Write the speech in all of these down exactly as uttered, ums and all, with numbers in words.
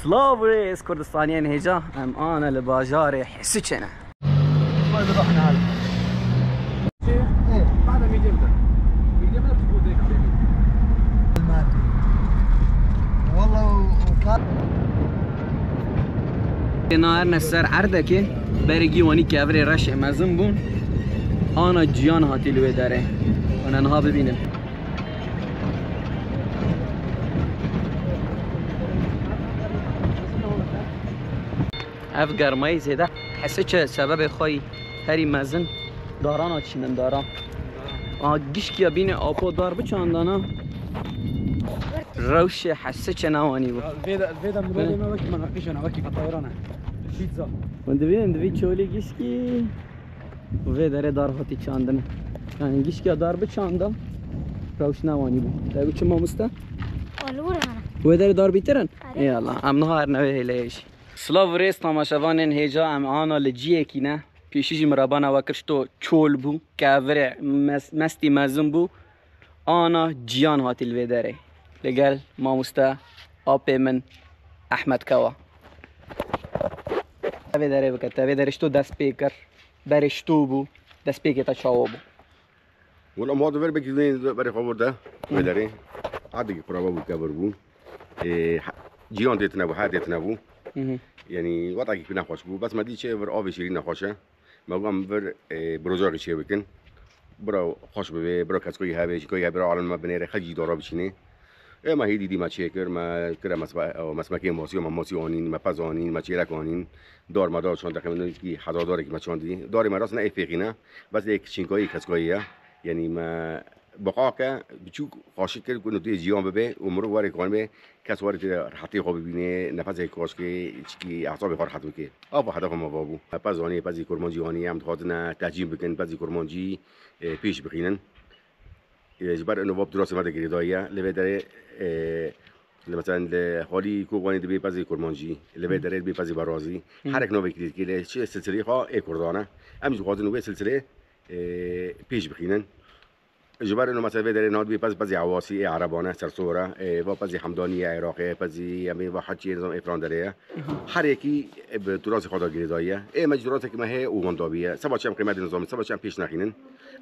Silav û rêz Kurdistaniyên hêja, em ana li bajarê Hesiçê ne. Têna herne ser erdekê, berê gîwanî kevirê reşê mezin bûn. Ana ciyan hatî li wê derê. Hûn ê niha bibînin. Ev germayî zêde Hesiçe sebebê xwe yî herî mezin darana çînin daran. A gişkiya bîne apo dar biçandana rewşê Hesiçe newanî bû. Vê de, vê de mirovê me wekî menaqîşana, wekî fetayran e. Pîtza. Hûn dibînin, divî çolî gişkî. Vê derê dar hatî çandin. Yani gişkiya dar biçanda rewş newanî bû. Te çi mamoste? Wê derê dar bîtirin? Erê. Ey Allah, em niha herne wê hêleyê jî. Silav û rêz tamaşevanên hêja, em ana li ciyekî ne. Pêşî jî min rebana we kir, şto çol bû, kevire mes-, mestî mezin bû. Ana ciyan hatî li vê derê. Li gel mamoste apê min Ehmed Kewa. Te vê derê bike, te vê derê şto dest pê kir. Berê şto bû, dest pêkê te çawa bû? Wela ma diver bekî zî berê xwe vir de, wê derê. Erdekî quraba bû, kevir bû. Ê, he-, ciyan têtine bû, her têtine bû. Hı hı. Yanî, wetakî pî nexweş bû. Bes me dî çê vir avê şêrîn nexweş e. Me got em vir, ê, birocaxî çê bikin. Bira xweş bibe, bira keskoyî hebe, jî koyî hebe, bira alem me binêre, xelk jî dara biçînê. Ê, me hêdî dî me çê kir, me kire mesbe-, mesmekê mosî, me mosî anîn, me pez anîn, me çêlek anîn. Dar me dar çand, teqrîben hezar darekî me çandî. Darê me rast ne ê fêqî ne, bes ê kiçînkayî, keskoyî ye. Yanî me biqaqe biçûk xweşik kir ku nûtê ciyan bibe û mirov were kanibe kes were tê rehetê xwe bibîne, nefesê xweş ke, çikî hesabê xwe rehet bike. Ava hedefa me va bû. Pez anî, pezî kurmancî anî, em dixwazin tehcîn bikin, pezî kurmancî, e, pêş bixînin. E, ji ber ino vab durasê me de girêdayî ye. Li vê derê, e, li, mesela li halî Kobanê dibê pezê kurmancî, li vê derê dibê pezê berazî. Herek navê kirî dikê, lê çi silsilê xwe ê kurdan e. Em jî dixwazin wê silsilê, e, pêş bixînin. Ji ber ino mesela vê derê nav dibê pez, pezê ewasî ê ereban e, sersor e, e, va pezê hemdanî ye, Iraqê, pezê em ê va heçiyê nizam ê filan derê ye. Her yekî, e, bi turasê xwe de girêdayî ye. Ê me jî turasekî me heye û wenda bûye. Seba çi em qîmetê nizamê, seba çi em pêş nexînin.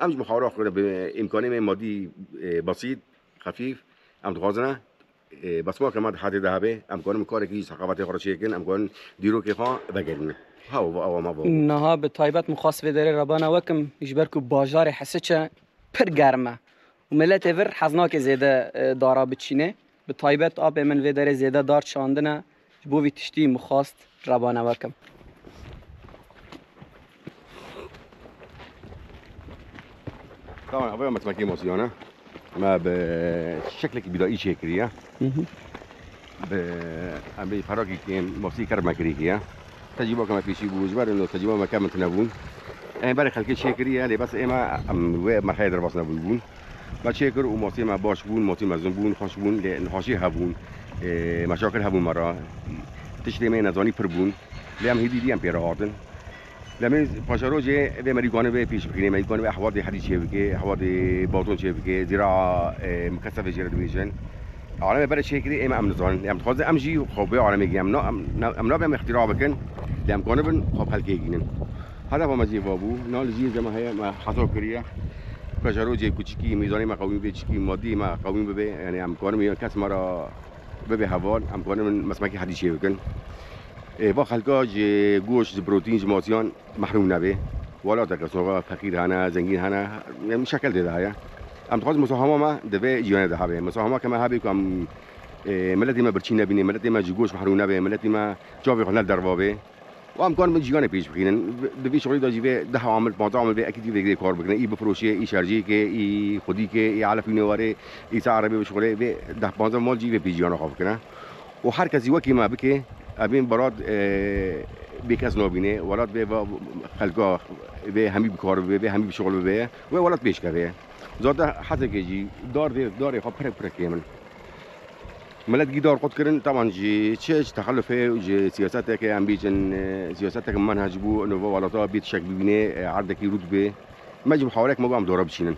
Em jî muhawara xwe bi îmkanê me madî, e, besît, xefîf, em dixwazin e, e, besmaka me di hedê de hebe, em karin karekî ji seqafetê xwe re çêkin, em karin dîrokê xwe vegerînin. Hew, ew me bo. Niha bi taybet min xwest vê derê rebana wekim, ji ber ku bajarê Hesiçe pir germ e û miletê vir hez nake zêde, e, dara biçîne. Bi taybet apê min vê derê zêde dar çandine, ji bo vî tiştî min xwest rebana wekim. Tamam, ev ya mesmekê mosiyane. Me bi şeklekî bîdayî çêkiriye. Hı hı. Bi, em bê perakî kêm mosî kerme kirîkiye. Tecrüba ke me pêşî bû, ji ber ino tecrüba me kevin tune bûn. Em berê xelkê çêkiriye, lê bes ême em wê merheyê derbas nebûbûn. Me çêkir û mosê me baş bûn, mosê mezin bûn, xweş bûn, lê nexweşî hebûn. Ê, meşakil hebûn me re. Tiştê me nezanî pir bûn. Lê em hêdî dî em pê re hatin. Lê em ê paşerojê vê merî kanibê pêş bixînê, merî kanibê ehwadê hedî çê bike, ehwadê baton çê bike, zira, e, mukesefê jê re dibêjin. Alemê bere çêkirî, ême em nizanin. Em dixwazin em jî xwe bê alemê gîn. Em na-, em na-, em nabê em îxtîra bikin, lê em kanibin xwe bi xelkê gînin. Hedefa me jî va bû, na li jî zema heye me hesab kiriye. Paşerojê kuçikî, mîzanê me qewî bê, çikî madî me qewî bibe, yani em kanibin kes me re bibê heval, em kanibin mesmekî hedî çê bikin. Ê, va xelka ji goşt, ji protîn, ji masiyan mehrûm nebe. Welateke soga feqîr hene, zengîn hene, em şekel tê de heye. Em dixwazin musahama me di vê cîhanê de hebe. Musahama ke me hebe ku em, ê, miletê me birçî nebîne, miletê me ji goşt mehrûm nebe, miletê me çavê xwe nel derva bê. Û em karin vê cîhanê pêş bixînin. Di vê şixulê de jî vê deh amil, panzdeh amil vê ekî dî vê kar bikine. Î bifiroşê, î şerjê ke, î xwedî ke, î elef wî nêwarê, î ser erebê bişixulê, vê deh panzdeh mal jî vê pêş cîhana xwe bikine. Û her kesî wekî me bike, evên welat, e, bêkes nabîne, welat vê va xelka vê hemî bi kar bibe, vê hemî bi şixul bibe, wê welat pêş keve. Zaten hesekê jî dar vê, darê xwe pirek pirek kêm in. Milet gî dar qut kirin, teban ji çi, ji texelufê û ji siyaseteke em bêjin, e, siyaseteke menhec bû, nova welata bê tiştek bibîne, e, erdekî rût bê. Me jî muhawelek me got em dora biçînin.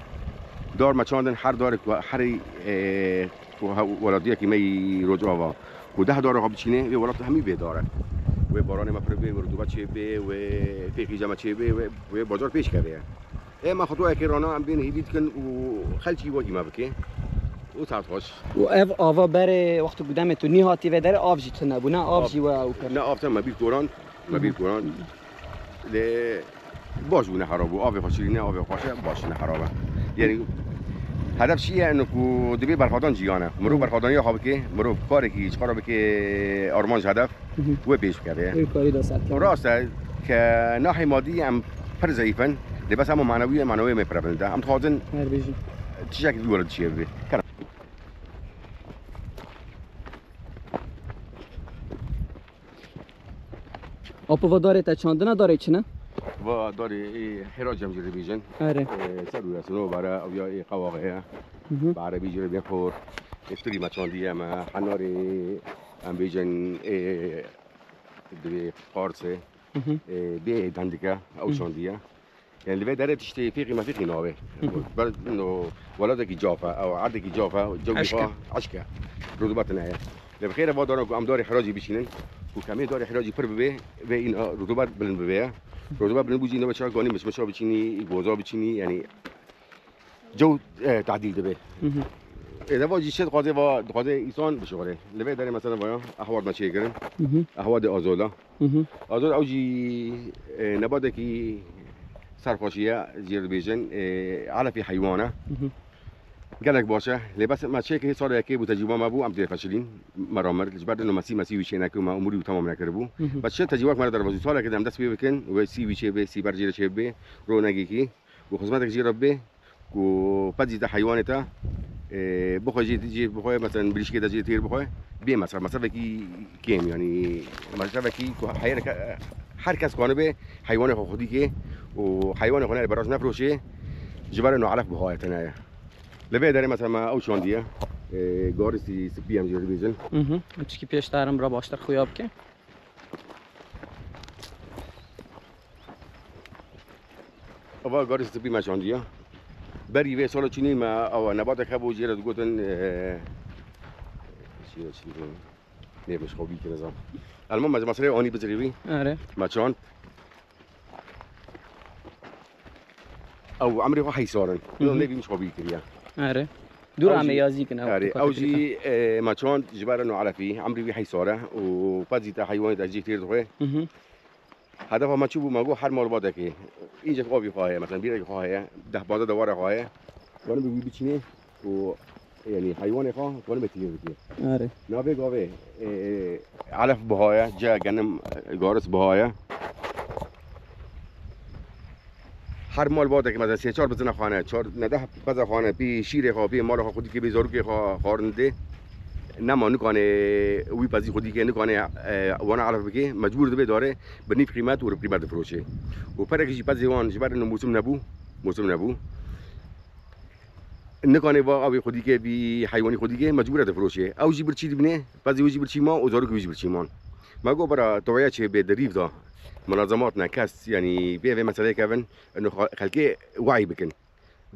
Dar me çandin, her darek ku herî, e, ku he-, welatiyekî me yî Rojava Ku deh dara xwe biçîne, wê welat hemî bê dare. Wê baranê me pir bê, wê rutûbet çê bê, wê fêqî cem me çê bê, wê, wê bajar pêş keve. Ê me xetwayekê rana em bên hêvî dikin û xelkî wekî me bike. Û saet xweş. Û ev ava berê wextê ku demê tu nî hatî vê derê av jî tune bû, ne av Av. jî we ew kir. Ne av tune, me bîr korand, me bîr korand. Lê baş bû, ne xerab bû. Avê xwe şirîn e, avê xweş e, baş, ne xerab e. Yanî hedef çi ye? Eno ku divê berxwedan ciyan e. Mirov berxwedaniya xwe bike, mirov karekî ji xwe re bike armanc hedef, Hı hı. wê pêş bikeve. Wê karî da serkeve. Rast e ke nahê madî em pir zeyîf in, lê bes hema manewî ye, manewê me pir bilind e. Em dixwazin Her bijî. tiştekî dû were dişê bibe. Apo va darê te çandina darê çi ne? Va darê ê hêra cem jî dibêjin. Erê. Ê, ser û resino bare ew ya ê qewaxê ye. Hı hı. Bi erebî jî re bê xor. Ê turî me çandiye me. Henarê em bêjin ê divê qarsê. Hı hı. Ê, bê dendike ew Hı. çandiye. Yani li vê derê tiştê fêqî mefîqî navê. Hı hı. Ber no welatekî caf e, ew erdekî caf e, cewî Eşk e. xwe eşk e. Rutubet heye. Lê bi xêr e va dana ku em darê hiracî biçînin. Ku kemê darê hiracî pir bibe, vê îna rutubet bilind bibe. Rutubet bilind bû jî ne çawa ganî mişmişa biçînî, goza biçînî, yani cew, e, tadîl dibe. Hı hı. Ê, deva jî çi dixwaze va, dixwaze îsan bişuxulê. Li vê derê mesela vaya, ehwad me çêkirin. Hı hı. Ehwadê azola. Hı hı. Azol ew jî, e, nebatekî serxweşî ye, jê dibêjin, e, elefî heywan e. Hı hı. Gelek baş e. Lê bes me çêkê salekê bû tecrûba me bû, em dê feşilîn. Me ramir. Ji ber ino me sî, me sî wî çênekir, me umurî wî temam nekiribû. Hı hı. Bes çi tecrûbek me re derbas bû. Salekê de em dest pê bikin û wê sî wî çê bê, sî ber jê re çê bê. Ronegekî. Ku xizmetek jê re bibê, ku pezî te heywanê te, e, bixwe jê, jê bixwe, mesela mirîşkê te jê têr bixwe, bê mesref, mesrefekî kêm, yanî mesrefekî ku heyre ke-, her kes kanibe heywanê xwe xwedî kê û heywanê xwe neyê beraj nefroşê, ji ber ino elef bihaye tune ye. Li vê derê mesela me ew çandiye, e, garistî spî em jê dibêjin. Mhm. Çikî pêş te herin bira baştir xuya bike. Ava garî spî me çandiya. Berî vê sala çûnî me awa nebatek hebû, jê re digotin, e, çi ye, çi ye? Nê min ji xwe bî kir, nizam. Elma me ji Mesrê anî bizirî wî. Erê. Me çand. Ew emrê xwe heysarin. Hı hı. Nêvî min ji xwe bî kiriye. Erê. Dûra Ew em ê jî yazî kin, ew Erê, tu ew katekirî jî, e, me çand ji ber eno elefî, emrî wî heysa re û pezî te heywanê te jî têr dixwe. Hı hı. Hedefa me çi bû? Me got her malbatekê, încek avî xwe heye, mesela bîrekî xwe heye, deh panzdeh dewara xwe heye, dikanibe wî biçînê û, yanî heywanê xwe dikanibe têr bike. Erê. Navê gavê, e, e, elef bihaye, ce genim, e, garis bihaye. Her malbatekê mesela sê çar bizina xane, çar ne deh peza xane, pê şîrê xwe, pê mala xwe xwedî ke, pê zarokê xwe xwarin dê. Nema nikane wî pezî xwedî ke, nikane, e, wana elef bike, mecbûr dibe dare bi nîv qîmet û rib qîmet difiroşe. Û perek jî pezê wan ji ber ino mûsim nebû, mûsim nebû. Nikane va avê xwedî ke, vî heywanî xwedî ke, mecbûr e difiroşe. Ew jî birçî dibîne, pezê wî jî birçî ma û zarokê wî jî birçî man. Me got bira tewaye çê bê di rîv de. Munazemat ne kes, yanî pê vê meseleyê kevin, ino xe-, xelkê we'y bikin.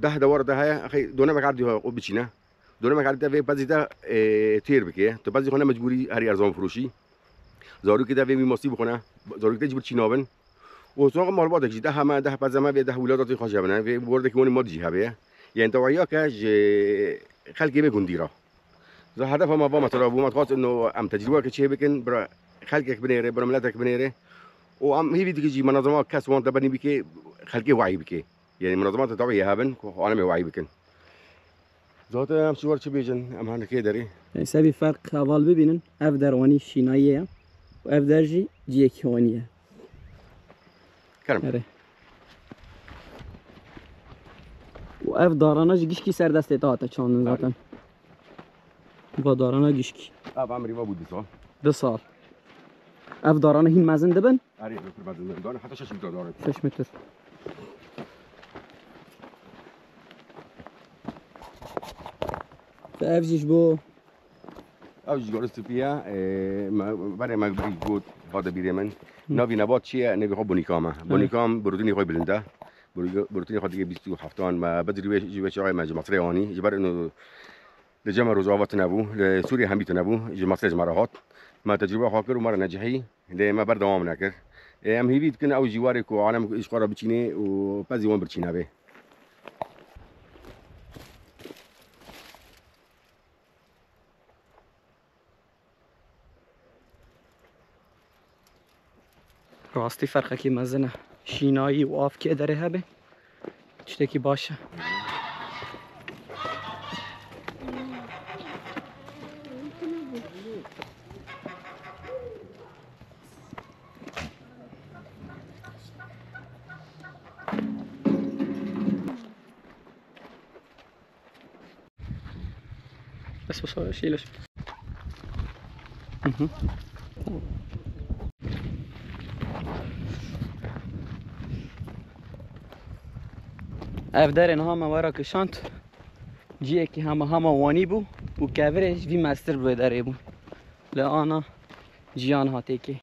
Deh dewar de heye, xey, donemek erdî xwe biçîne. Donemek erdî te vê pezî te, e, têr bike. Tu pezî xwe ne mecbûrî herî erzan firoşî. Zarokê te vê wî mastî bixwine. Zarokê te jî birçî nabin. Û sonra malbatek jî, deh heme, deh pez heme vê deh wîladatê xwe jebine. Vê wordekî wanî mad jî hebe. Yên tewahiya ke ji xelkê vê gundî re. Za hedefa me va mesela bû, me dixwest ino em tecrûbeke çê bikin, bira xelkek binêre, bira miletek binêre. Û em hêvî dikin jî menazema kes wan te benî bike, xelkê we'y bike. Yanî menazemata tawî hebin ku xwe alemê we'y bikin. Zaten em çi war çi bêjin, em her nikê derê. Yanî sebî ferq heval bibînin, ev der wanî şînayî ye û ev der jî ciyekî wanî ye. Kerem. Erê. Û ev darana jî gişkî ser destê te hate çandin Erê. zaten. Va darana gişkî. Ev emrî va bû du sal. Du sal. Ev darana hîn mezin dibin? Erê, pir mezin dibin. Dane heta şeş metre dare. Şeş metre. Ev jî ji bo Ew jî gor spî ye. E, me, berê me birî got, hate bîrê min. Hı. Navî nebat çi ye? Navê xwe bonika me. Hı. Bonika em proteînê xwe bilind e. Proteînê xwe dike bîst û heftan. Me bedrî wê, ji wê çaxê me ji Mesrê anî. Ji ber ino li cem me Rojava tune bû, li Sûriyê hemî tune bû, ji Mesrê ji me re hat. Me tecrûbe xwe kir û me re necihî, lê me berdewam nekir. Ê, em hîvî dikin ew jîwarê ku alem ji xwe re biçînê û pezî wan birçî nebe. Rastî ferqekî mezin e. Şînayî û av kê derê hebe, tiştekî baş e. بس بس شيله شوي. Mhm. Ev derê niha me were kişand. Ciyekî hema hema wanî bû û kevirê ji vî mestir bi vê derê bû. Lê ana ciyan hatê kê.